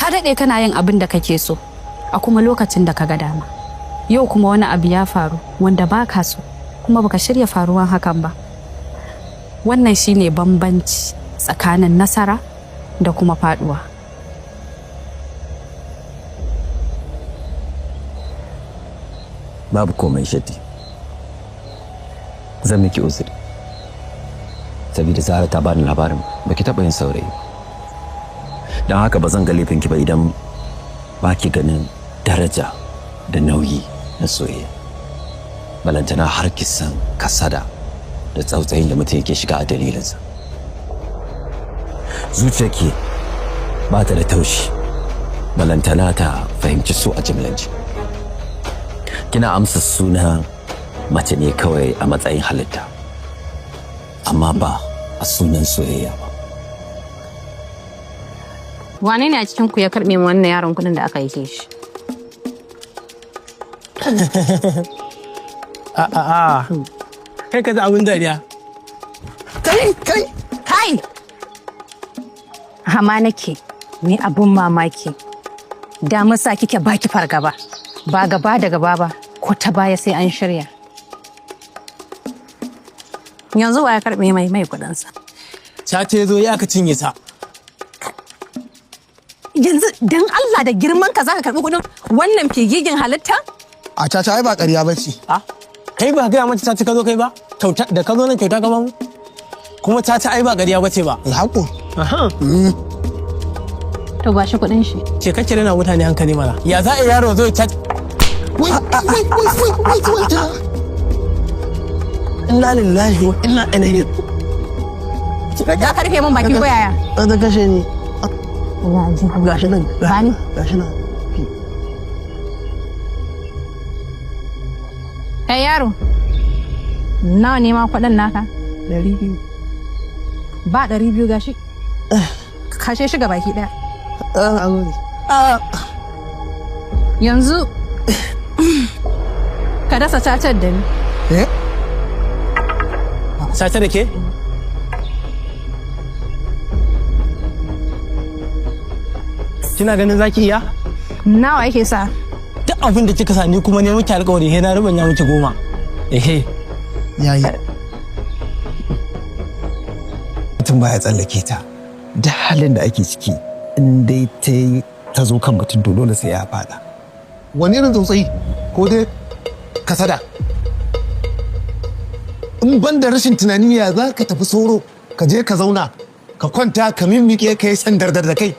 Ka daɗe kana yin abin da kake so, a kuma lokacin da ka ga dama. Yau kuma wani abu ya faru wanda ba ka so, kuma baka shirya faruwan hakan ba. Wannan shine bambanci tsakanin nasara da kuma faduwa. Babu komai, Shatti. Zan miki uzuri. Saboda Zara ta bani labarin baki taɓa yin saurayi ba. Don haka ba zan ga laifinki ba idan ba ki ganin daraja da nauyi na soyayya. Balantana har ki san kasada da tsautsayin da mutum yake shiga a dalilinsa. Zuciyarki ba ta da taushi, balantana ta fahimci so a jimlance. Kina amsa suna mace ne kawai a matsayin halitta, amma ba a sunan soyayya ba. Wane ne a cikin ku ya karɓe min wannan yaron kuɗin da aka aike shi? A a a. Kai ka ji abin dariya. Kai, kai. Kai! Hama nake, ni abun mamaki. Da masa kike baki fargaba. Ba gaba da gaba ba, ko ta baya sai an shirya. Yanzu wa ya karɓe mai kuɗinsa? Caca ya zo ya aka cinye sa. Yanzu dan Allah da girman ka zaka karɓi kuɗin wannan figigin halitta? A caca ai ba ƙarya ba ce. A kai ba gaya mata caca ka zo kai ba? Kyauta da ka zo nan kyauta ka ba mu? Kuma caca ai ba ƙarya ba ce ba. Alhaku. Aha. To ba shi kuɗin shi. Ce kake rena mutane hankali mana. Ya za a yi yaro zo ya caca? Wait, wait, wait, wait, wait, wait. Inna lillahi wa inna ilaihi. Za ka rufe min baki ko yaya? Za ta kashe ni. Gashi nan. Bani. Gashi nan. Kai yaro. Nawa ne ma kuɗin naka? 200. Ba 200 gashi. Kashe shi ga baki ɗaya. Ah, gode. Ah. Yanzu ka dasa cacar da ni. Eh? Caca da ke? Kina ganin zaki iya? Nawa yake sa? Duk abin da kika sa ni kuma ne miki alƙawari he na rubanya miki 10. Ehe. Yayi. Mutum baya tsallake ta. Duk halin da ake ciki in dai ta zo kan mutum to dole sai ya fada. Wani irin tsautsayi ko dai kasada. In ban da rashin tunani ya za ka tafi soro ka je ka zauna ka kwanta ka mimmike ka yi sandardar da kai.